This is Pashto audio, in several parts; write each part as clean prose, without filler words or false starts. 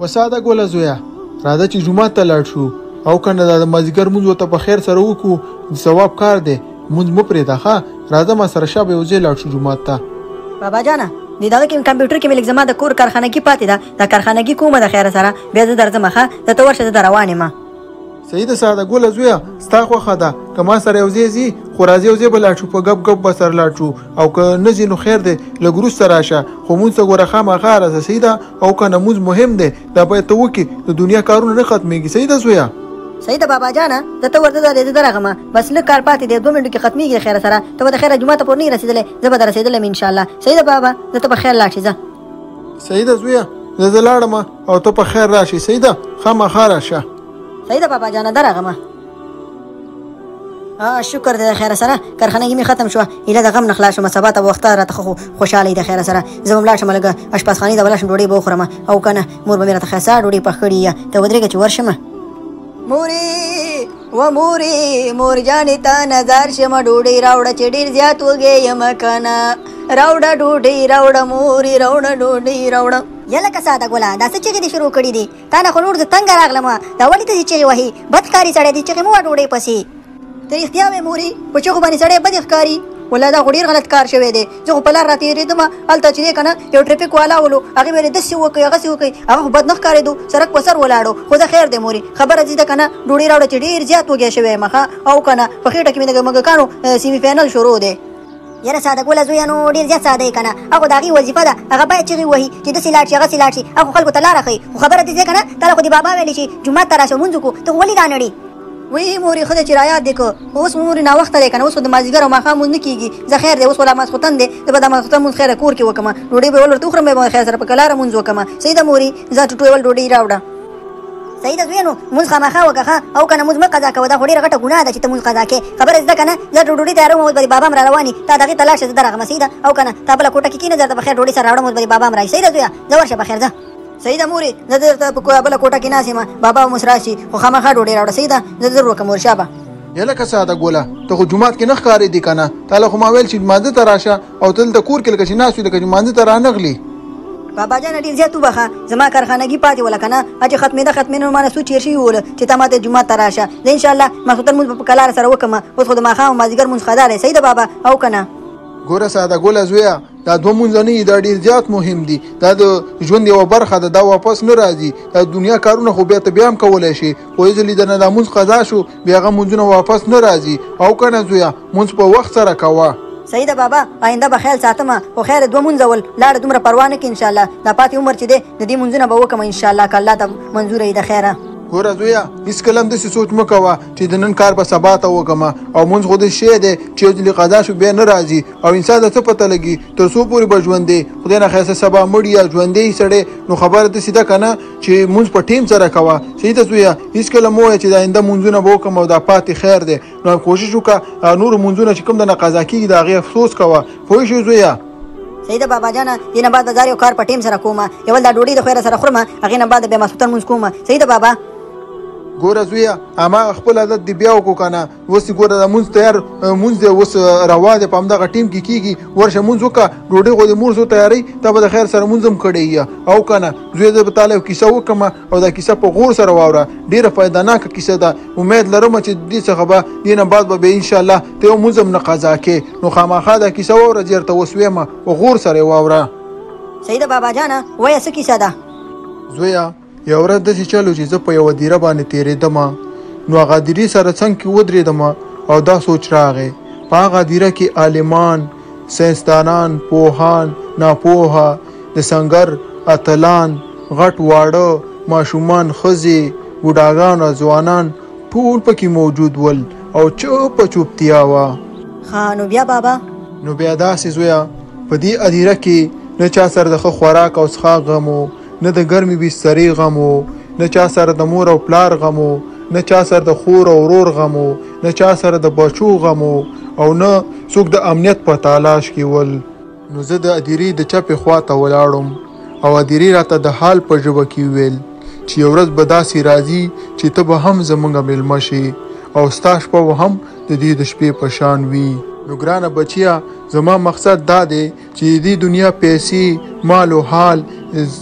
وساده ګله زویه، راځه چې جومات ته لاړ شو او که نه دا د مازدیګر لمونځ ورته په خیر سره وکړو، د ثواب کار دی، لمونځ مه پرېږده. ښه راځه ما سره شه، به یو ځای لاړ شو جومات ته. بابا جانه، د دغه کې کمپیوټر کې مې لږ زما د کور کارخانګي پاتې ده، دا کارخانګي کومه د خیره سره بیا زه درځم. ښه زه ته ورشه، زه در روان یم. صحیح ده ساده ګله زویه، ستا خوښه ده که ما سره یو ځای ځي، خو راځي یو ځای به لاړ شو، په ګپ ګپ به سره لاړ شو، او که نه ځي نو خیر دی، لږ وروسته راشه، خو مونږ ته ګوره خامخا راځه. صحیح ده او که نه مونځ مهم دی، دا باید ته وکړې، د دنیا کارونه نه ختمېږي. صحیح ده زویه؟ صحیح ده بابا جانه، زه ته ورته ده زه درغمه، بس لږ کار پاتې دی، 2 منټو کې ختمېږي د خیره سره. ته به د خیره جومات ته پورې نه یې رسېدلی، زه به در رسېدلی یم انشاءالله. صحیح ده بابا، زه ته په خیر لاړ شې. ځه صحیح ده زویه، زه لاړم او ته په خیر راشې. صحیح ده، خامخا راشه. صحیح ده بابا جانه، درغمه. شکر دی د خیره سره، کارخانګي مې ختم شوه، ایله د غم نه خلاص شوم. سبا ته به وخته راته ښه خوشحاله د خیره سره. زه به هم لاړ شم لږه اشپزخانې ته به لاړ شم، ډوډۍ به وخورم، او که نه مور به مې راته ښایسته ډوډۍ پخ کړي. یا ته ودرېږه چې ورشم. مورې و مورې، مور جانې تا نظر شمه، ډوډۍ راوړه چې ډېر زیات وږی یم که نه. راوړه ډوډۍ راوړه مورې، راوړه ډوډۍ راوړه. یله که ساده ګله، دا څه چیغې دې شروع کړې دي؟ تا نه خو نور زه تنګه راغلم، دا ولې داسې چیغې وهې؟ بد ښکاري سړی دې، چیغې مه وه ډوډۍ پسې. ته رښتیا وایې مورې، په چیغو باندې سړی بدې ښکاري. والله دا خو ډېر غلط کار شوی دی. زه خو په لار راتېرېدم، هلته چې دی که نه یو ټریفک والا ولو، هغې ویلې داسې وکړئ هغسې وکړئ، هغه خو بد نه ښکارېدو، سړک په سر ولاړو. خو زه خیر دی مورې، خبره دې ده که نه، ډوډۍ راوړه چې ډېر زیات وږی شوی یم. ښه او که نه په خېټه کې مې د موږکانو سیمي فاینل شروع دی. یاره ساده ګله زویه، نو ډېر زیات ساده یې که نه، هغه د هغې وظیفه ده، هغه باید چیغې ووهي چې داسې لاړ شي هغسې لاړ شي، هغه خو خلکو ته لاره ښیي. خو خبره دې ده که نه، تا له خو دې بابا ویلې چې جومات ته راشه لمونځ وکړو، ته خو ولې رانړې؟ وی مورې ښه دی چې رایاد دې کړ، خو اوس مورې ناوخته دی که نه، اوس خو د مازدیګر او ماښام لمونځ نه کېږي. زه خیر دی، اوس خو لا ماسخوتن دی، زه به دا ماسخوتن لمونځ خیره کور کې وکړم، ډوډۍ به یې ورته وخورم، بیا به خیر سره په کلاره لمونځ وکړم. صحیح ده مورې، ځه ټوټو یې ول ډوډۍ راوړه. صحیح ده زویه، نو لمونځ خامخا وکړه. ښه او که نه لمونځ مه قضا کوه، دا خو ډېره غټه ګناه ده چې ته لمونځ قضا کړې. خبره دې ده که نه، زه ډوډۍ تیاروم، اوس به دې بابا هم را روان وي، تا دغې ته لاړ شه، زه درغمه. صحیح ده او که نه، تا بله کوټه کې کښېنه، زه درته په خیر ډوډۍ سره راوړم، اوس به دې بابا هم راشي. صحیح ده زویه، ځه ورشه په خیر ځه. صحیح ده مورې، زه درته په بله کوټه کې ناست یم، بابا به مو راشي، خو خامخا ډوډۍ راوړه. صحیح ده، زه زر وکړم ورشه به. یله که ساده ګله، ته خو جومات کې نه ښکارېدې که نه، تا له خو ما ویل چې لمانځه ته راشه، او ته دلته کور کې لکه چې ناست وې، لکه چې لمانځه ته رانغلې. بابا جانه ډېر زیات وبخښه، زما کارخانګي پاتې وله که نه، چې ختمېده ختمېده نو ما نه څو چېر شوي ول چې ته ماته جومات ته راشه. زه انشاءالله ماسخوتن لمونځ به په کلاره سره وکړم، اوس خو د ماښام او مازدیګر لمونځ قضا دی. صحیح ده بابا او که نه؟ ګوره ساده ګله زویه، دا 2 مونځه نه دي، دا ډېر زیات مهم دي، دا د ژوند یوه برخه ده، دا واپس نه راځي. دا دنیا کارونه خو بیا ته بیا هم کولی شې، خو یو ځل درنه دا مونځ قضا شو، بیا هغه مونځونه واپس نه راځي. او که نه زویه، مونځ په وخت سره کوه. صحیح ده بابا، آینده به خیال ساتم، خو خیر 2 مونځه ول لاړه، دومره پروا نه کړي انشاءالله. دا پاتې عمر چې دی د دې مونځونه به وکړم انشاءالله، که الله ته منظوره وي د خیره. ګوره زویه، هېڅکله هم داسې سوچ مه کوه چې د نن کار به سبا ته وکړم، او مونځ خو داسې شی دی چې یو ځلې قضا شو بیا نه راځي، او انسان ته څه پته لګي تر څو پورې به ژوندی، خدای نه خیسته سبا مړ یا ژوندی سړی، نو خبره داسې ده که نه چې مونځ په ټیم سره کوه. صحیح ده زویه، هېڅکله مه وایه چې د آینده مونځونه به وکړم او دا پاتې خیر دی، نو کوشش وکړه نورو مونځونه چې کوم درنه قضا کېږي د هغې افسوس کوه. پوه شوې زویه؟ صحیح ده بابا جانه، دې نه بعد به زار یو کار په ټیم سره کومه، یول دا ډوډۍ د خیره سره خورم، هغې نه بعد بیا ماسخوتن لمونځ کومه. صحیح ده بابا؟ ګوره زویه، هماغه خپل عادت دې بیا وکړو که نه، اوس دې ګوره دا مونځ تیار مونځ دی، اوس روا دی، په همدغه ټیم کې کېږي، ورشه مونځ وکړه، ډوډۍ خو دې مور څو تیاروي، تا به د خیر سره مونځ هم کړی یې. او که نه زویه، زه به تا له یو کیسه وکړم، او دا کیسه په غور سره واوره، ډېره فایدهناکه کیسه ده، امید لرم چې دې څخه به دې نه بعد به بیا انشاءالله ته یو مونځ هم نه قضا کړې. نو خامخا دا کیسه واوره، زه درته اوس وایم، په غور سره یې واوره. صحیح ده بابا جانه، وایه څه کیسه ده؟ زویه، یوه ورځ داسې چلو چې زه په یوه دیره باندې تېرېدم، نو هغه دیرې سره څنګ کې ودرېدم، او دا سوچ راغی، په هغه دیره کې عالمان، ساینسدانان، پوهان، ناپوهه، د سنګر اتلان، غټ واړه، ماشومان، ښځې، بوډاګان او ځوانان ټول پکې موجود ول، او چوپه چوپتیا وه. ښه نو بیا بابا؟ نو بیا داسې زویه، په دې ادیره کې نه چا سره د ښه خوراک او څښاک غم و، نه د ګرمې بسترې غم و، نه چا سره د مور او پلار غم و، نه چا سره د خور او ورور غم و، نه چا سره د بچو غم و، او نه څوک د امنیت په تالاش کې ول. نو زه د ادیرې د چپې خوا ته ولاړم، او ادیرې راته د حال په ژبه کې وویل چې یو ورځ به داسې راځي چې ته به هم زموږ مېلمه شې، او ستا شپه به هم د دې د شپې په شان وي. نو ګرانه بچیه، زما مقصد دا دی چې د دې دنیا پیسې، مال او حال،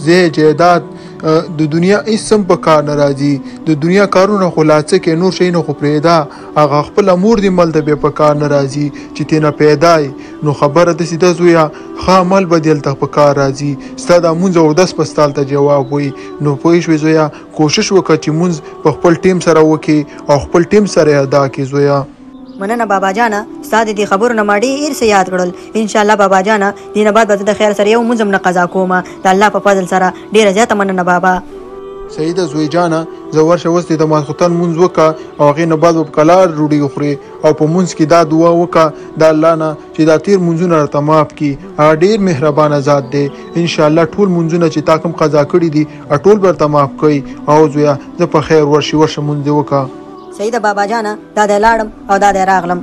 ځای جایداد، د دنیا هیڅ هم په کار نه راځي. د دنیا کارونه خو لا څه کې، نور شیونه خو پرېږده، هغه خپله مور دې هم هلته بیا په کار نه راځي چې ترېنه پیدا یې. نو خبره داسې ده زویه، ښه عمل به دې هلته په کار راځي، ستا دا مونځ او اودس به ستا هلته جواب وي. نو پوه شوې زویه، کوشش وکړه چې مونځ په خپل ټیم سره وکړې او خپل ټیم سره یې ادا کړې زویه. مننه بابا جانه، ستا د دې خبرو نه ما ډېر څه یاد کړل. انشاءالله بابا جانه، دې نه بعد به زه د خیر سره یو مونځ هم نه قضا کوم د الله په فضل سره. ډېره زیاته مننه بابا. صحیح ده زوی جانه، ځه ورشه اوس دې د ماسخوتن مونځ وکړه او هغې نه بعد به په قلار ډوډۍ وخورې، او په مونځ کې دا دعا وکړه د الله نه چې دا تېر مونځونه راته معاف کړي، هغه ډېر مهربانه ذات دی. انشاءالله ټول مونځونه چې تا کوم قضا کړي دي ټول به درته معاف کړي. او زویه ځه په خیر ورشي، ورشه مونځ دې وکړه. صحیح ده بابا جانه، دا دی لاړم او دا دی راغلم.